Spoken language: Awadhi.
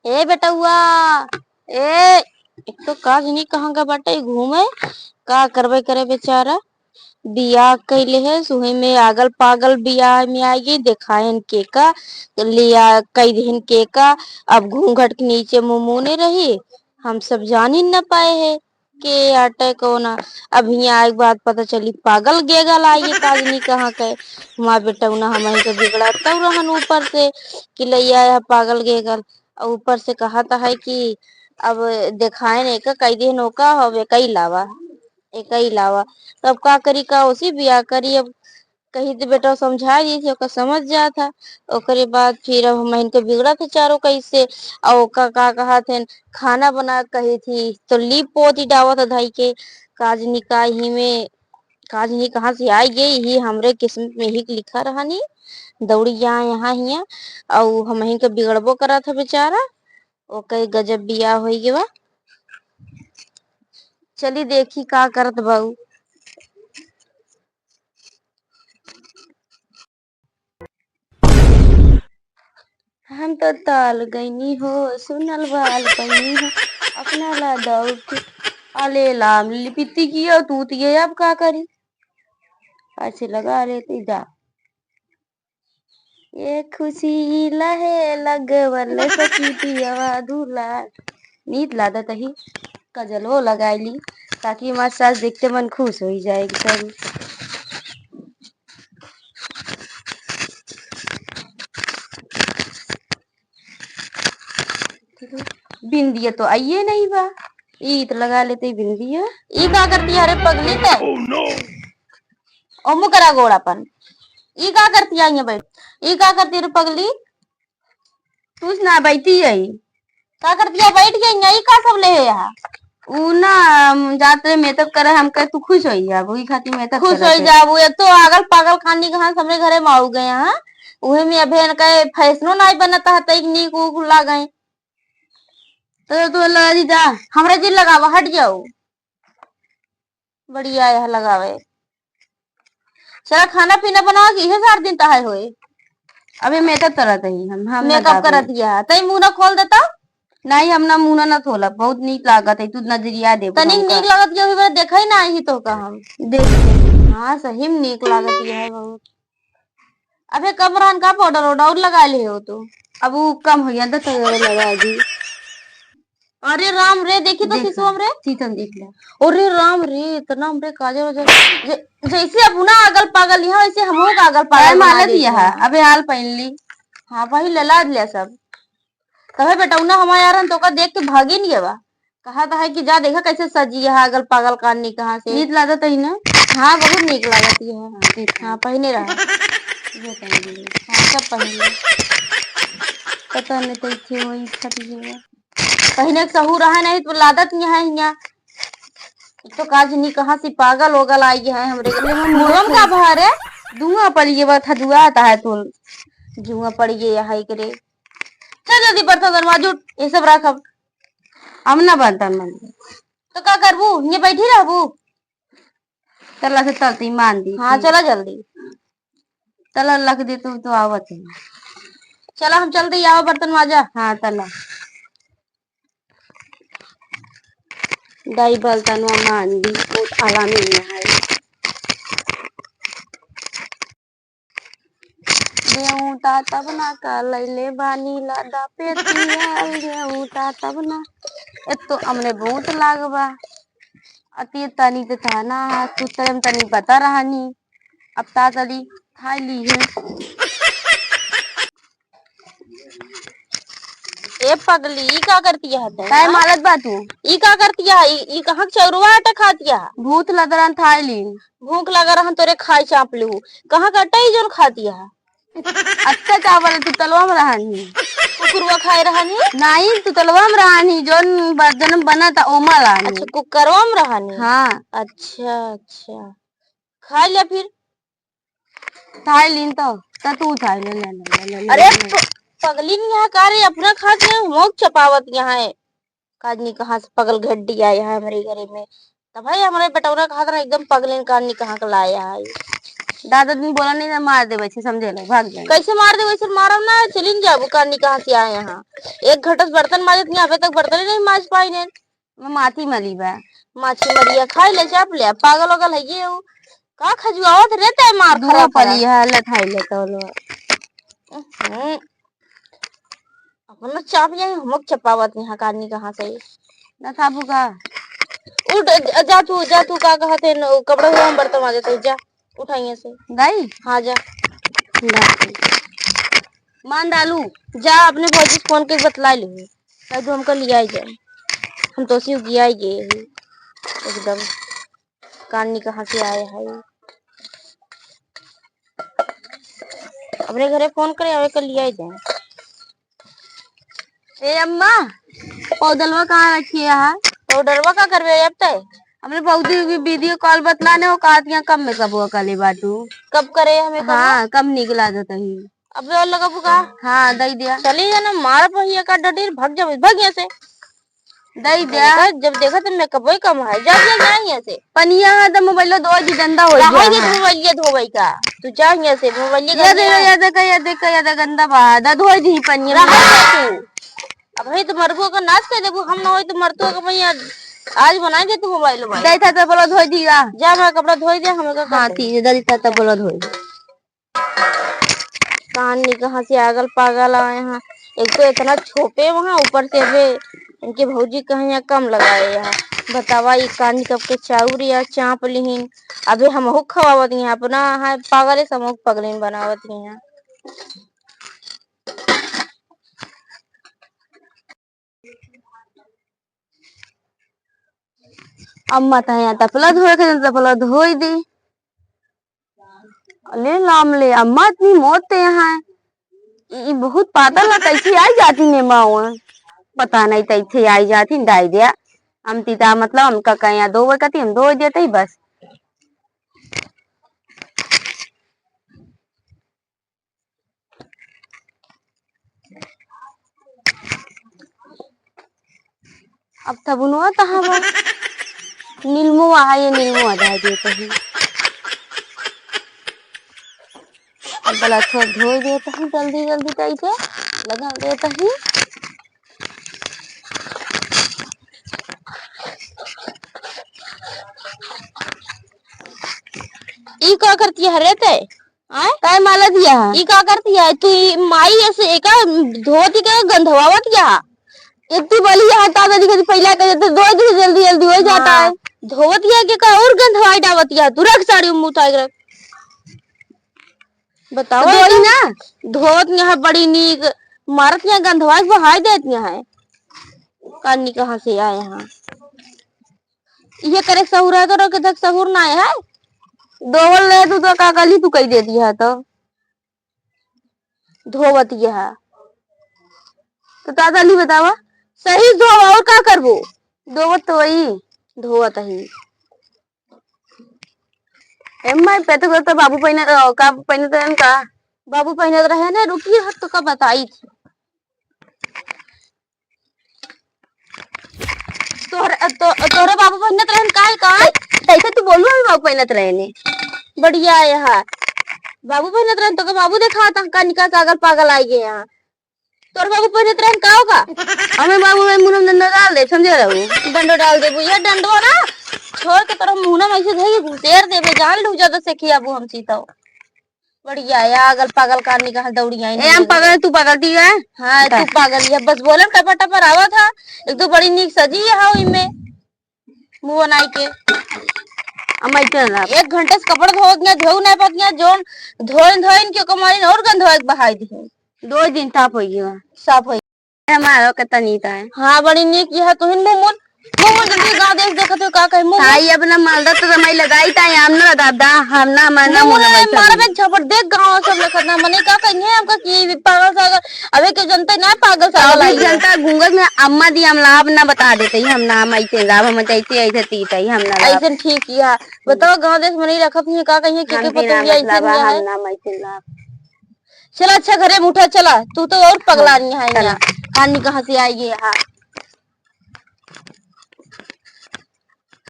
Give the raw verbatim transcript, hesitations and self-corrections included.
ए बेटउआ, ए, एक तो का जनी कहाँ का बाटे घूमे, का करबे करे बेचारा, बियाह कइले है, सुहे में आगल पागल बियाह में आइगे, देखायन के का, लिया कई दिन के का, अब घूंघट के नीचे मुँह मुने रही, हम सब जानी न पाए है। के आटे कोना। अब हियाँ आए के बाद पता चली पागल गेगल आई है, काजनी कहाँ के। हमार बेटउना हमही के बिगड़त तउ रहन ऊपर से कि लइया यह पागल गेगल। और ऊपर से कहत है कि अब देखाएन एका कई दिन ओका, अब एका ही लावा, एका ही लावा। तो अब का करी, का ओसी बियाह करी। अब कही तो बेटा समझा दी थी, ओका समझ जात है। ओकरे बाद फिर अब हमहिन के बिगड़त है चारों कैसे। और ओका का कहत है, खाना बना के कही थी, तो लीप पोती डावत है धई के। काजनी का ही में, काजनी कहाँ से आई गई, ही हमरे किस्मत में ही लिखा रहनी। दौड़ी जाए यहाँ हियाँ, और हमहिन के बिगड़बो करत है बेचारा। ओके गजब बियाह होई गवा। चली देखी का करत बाऊ। हम तो ताल गईनी हो, सुनल बाल गईनी हो, अपना ला दौड़ के। अले लाम लिपिति कियो तूत ये, अब का करी? ऐसे लगा लेते जा। ये खुशी लहे लगवल सखी पियवा दुलार। नीत लादत ही कजलो लगाई ली, ताकि हमार सास देखते मन खुश होई जाए एकदम। बिंदिया तो आइए नहीं बा, ई तो लगा लेते बिंदिया। ई का करती है रे पगली ते? ओमू करा गोड़ अपन। ई का करती है यहाँ बैठ? ई का करती है रे पगली? तू ना बैठी है। का करती है? बैठ गई, यही का सब ले है यहाँ? ऊ ना, हम जात रहे मेकअप करे, हम कहे तू खुश होई जा, वही खातिर मेकअप खुश करत होई है। जा, वो एक तो आगल पागल खानी कहाँ हमरे घरे में आऊ गए हैं, उहे में अबे इनका फैशनो नाई बनता है, तई नीक ऊक लागे। तो तू लगा दी जा। हमरे जी लगावा, हट जाओ। बढ़िया यह लगावे। चला खाना पीना बनावा कि इहे सारा दिन तहाय होए। अबे मेकअप करत हई हम, हम ना मेकअप जाबे। करत हिया, तई मुंह ना खोल देता। नहीं, हम ना मुंह ना, ना खोलब, बहुत नीक लागत है, तू नजरिया देबू तनी हमका। नीक लागत के ओही बेर देखई ना आई तो का हम। देख। हाँ, सही में नीक लागत है बहुत। अबे कम रहन का पाउडर ओडर और लगा ले हो तू। अब वो कम हो गया तो लगा दी। अरे राम रे, देखी तो देख, शीशो में रे। शीशो में देख ले। अरे राम रे, इतना हमरे काजल वाजल, जे-, जैसे अब ना आगल पागल यहाँ, वैसे हमहू का आगल पागल काहे बना मालत देती यह? है। अबे हाल पहन ली। हाँ, पहन ले, लाद ले सब। तबे बेटौना हमार यारन तो ओका देख के भागी नहीं बा। कहा तो है कि जा देखा कैसे सजी है आगल पागल कानी कहाँ से। नीक लागत है ना? हाँ, बहुत नीक लागत है। हाँ, देख। हाँ, पहने रहा। ये पहन ले। हाँ, सब पहन ले। पता नहीं तो इथे वही फट गया। पहने के सहूर रहा नहीं तो लादत नहीं है हियाँ। एक तो काज नहीं कहाँ से पागल ओगल आई है हमरे घर में। मुड़वा में का भा रे? धुआं पड़ गया बा, धुआं आता है तू। धुआं पड़ गया है एकरे। चल जल्दी बर्तन धनवा जूट, ये सब रख अब। हम ना बर्तन मांजे। तो का करबू? ये बैठी रहबू? तला से तलती मान दी हाँ, थी। चला जल्दी। तला लख दे तू तो आवत है। चला हम चलते ही, आवा बर्तन माजा। हाँ, तला। दाई बर्तनवा मान दी, बहुत आलामी में है। देउता तब ना का लैले बानी लादा पेतिया, देउता तब ना। ए तो हमरे बहुत लागबा। अति तनी ते थाना, तू तरे में तनी बता रहनी। अब ता तली खाई ली है। ए पगली, ई का करती है तू, काहे हाँ? मारत बा तू? ई का करती है? ई, ई कहाँ के चौरवा आटा खाती है? भूत लदरन थाई ली। भूख लगा रहन तोरे खाए चाप लू। कहाँ का अट्टा ई जोन खाती है? अच्छा चावल तू तलवा में रहन ही। कुकुरवा खाए रहन ही? नहीं, तू तलवा में रहन ही, जोन ब-, जन्म बना था ओमा रहन ही। अच्छा, कुकरवा में रहन ही? हाँ। अच्छा, अच्छा। खा लिया फिर। थाई लीन तो, त तू थाई ले, ले, ले, ले, ले, ले, अरे ले, ले। प-, पगली नहीं यहाँ का रे, अपना खा के मौत चपावत यहाँ है। काजनी कहाँ से पगल घड्डी आया है हमारे घरे में। तब भाई हमारे बेटौरा कहा था ना, एकदम पगलेन काजनी कहाँ का लाया है। दादा दिन बोला नहीं ना, मार देबे छे, समझे लो, भाग जाए। कैसे मार देबे छे? मारब ना, चलिन जाबू, कानी कहाँ से आए यहाँ। एक घटस बर्तन माजत नहीं, अबे तक बर्तन ही नहीं माज पाई ने। मैं माथी मली बा। माछी मरिया खाई ले, चाप ले, पागल ओगल है ये हो। का खजुआवत रहता है, मार दूगो खराब पली खराब। है, ले खाई ले तो लो। हम्म। अपना चाप जाए, हमक चपावत यहाँ कानी कहाँ से। ना खाबू का? उठ, ज-, जा तू, जा तू, का कहते हैं, न, कपड़ा हुआ हम बर्तन माजे थे, जा, उठाइए से। दाई? हाँ, जा। दाई। मान डालू। जा, अपने भौजी से फोन के बतला ली, कह दो हमका लिया ही जाए, हम तो सी उगिया ही गए हैं, एकदम कानी कहाँ से आए हैं। अपने घरे फोन करे, आवे के लिया ही जाए। ए अम्मा, पाउडरवा कहाँ रखी है? पाउडरवा का करबे अब तय? हमने भौजी की वीडियो कॉल बतलाने हो, कहा दिया कम मेकअप हुआ कले बाटू। कब करे हमें कब? हाँ, कम निकला जाता ही। अब और लगाबू का? हाँ, दई दिया। चली जा ना, मार पहिया का डटीर, भाग जा, भाग यहाँ से। दई दिया। देखा, जब देखा तो मेकअप वही कम है, जा, जा, जा यहाँ से। पनिया है तो मोबाइल धोए दी, गंदा हो रहा गया है। मोबाइल ये धोवे का, तू जा यहाँ से, मोबाइल ये ये गंदा देखा, है। ये देखा, ये देखा, ये देखा, गंदा बहा, दा धोए दी पनिया में। रहा जा तू। अब है तो मरबो का नाश कर देबू, हम ना होई तो मरतो का भैया आज बनाई दे तू मोबाइल में। दई था तो बोलो धोए दी जा। जा, मैं कपड़ा धोए दे, हमें का हाँ, करते। ठीक है, दई था तो बोलो धोए दी। कानी कहाँ से आगल पागल आए हैं। एक तो इतना छोपे वहाँ, ऊपर से अबे इनके भौजी कहीं यहाँ कम लगाए हैं। बतावा, ई कानी कब के चाउर या चाप लिहिन, अबे हमहू खवावत हैं अपना, हाँ, पागले से हमहू पगलिन बनावत हैं। अम्मा त यहाँ तपला धोए के, तपला धोई दी। ले लाम ले, अम्मा इतनी मोट ते यहाँ है। ई बहुत पातल है, कैसे आई जाती ने माँ? पता नहीं, तैसे आई जाती, दाई दिया। हम तीता, मतलब, हमका कहीं यहाँ धोवे कती, हम धो देते ही बस। अब तबुनवा कहाँ बा? नीलमवा है, ये नीलमवा डाल दिए कहीं। अब गला थोड़ा धोई देते हैं जल्दी जल्दी करके, लगा देते हैं। ई का करती है रे ते? आय? काय माला दिया है? ई का करती है? तू ई माई ऐसे एका धोती के गंधवावत या? इतनी बली है, ताजा दिखती, पहला कह देते, धो दे, जल्दी, जल्दी हो जाता हाँ। है। धोवत या के का और गंधवाई डावत या? तू रख साड़ी में मुँह ताक रख। बताओ तो धोई तो। ना। धोवत यहाँ बड़ी नीक, मारत यहाँ गंधवाई बहाई देत यहाँ है। कानी कहाँ से आए यहाँ? ये करे सहूर है तो रोके तक सहूर ना है। धोवल रहे तू तो का कली तू कही देती है तो। धोवत यह। तो ताजा ली बतावा। सही धोवा और का करबो? धोवत तो वही। धोवत ही। ए माई, पे तो, तो बाबू पहिने, अ, का पहिने तो एन का? बाबू पहिने रहे ने, रुकी हट तो का बताई थी। तोहरे, तो, तोहरे बाबू पहिनत रहन का है का? कै-, कैसे तू बोलू, हम बाबू पहिनत रहने? बढ़िया है, हाँ। बाबू पहिनत रहन तो का बाबू देखा था, का निकाल के अगल पागल आई गए यहाँ। तोर बाबू पहिनत रहन का होगा? हमें बाबू में मुंह में डंडा डाल दे, समझे रहू? डंडो डाल देबू, ये डंडवा ना छोड़ के तोरा मुंह में ऐसे धई घुसेर देबे, जान लू ज्यादा से खियाबू हम चीता। बढ़िया है, अगल पागल कानी कहाँ दौड़ी आई ए, हम नहीं। पागल, तू पागल थी है? हाँ, बता। तू पागल है, बस बोलन टपर टपर आवा था। एक तो बड़ी नीक सजी है, हाँ, इनमें मुंह बनाई के। अम्मा इतना ना। एक घंटे से कपड़ा धोवत ना, धोऊ ना पातिया, जोन धोइन धोइन के कमाई और गंधवा के बहाई दी। दो दिन साफ हो गया। साफ हो हमारा कितना नीक है। हाँ, बड़ी नीक यह तुहिन मुमुन, मुमुन जल्दी गाँव देश देखत हो, का कहे मुमुन? ताई अपना मालदा तो समय लगाई, ताई हम ना दादा, हम ना, मैं ना मुमुन मुना ना बैठा मारबे हूँ। झपट देख, गाँव सब लखत ना, मने का कहिए हमका कि पागल सागल, अबे के जनते ना पागल सागल अभी आई है। जनता घूंघट में अम्मा दी हमला अब ना बता देते ही, हम ना हम ऐसे राब, हम ऐसे, ऐसे तीत है, हम ना राब। ऐसे ठीक किया। बताओ, गाँव देश में नहीं रखत नहीं, का कहिए, के हम के भी ना पतंगिया ऐसे मतलब, नहीं हम है। ना हम ऐसे राब। चला अच्छा घरे में उठा, चला, तू तो और पगला हाँ, नहीं है चला। यहाँ। कानी कहाँ से आई है यहाँ?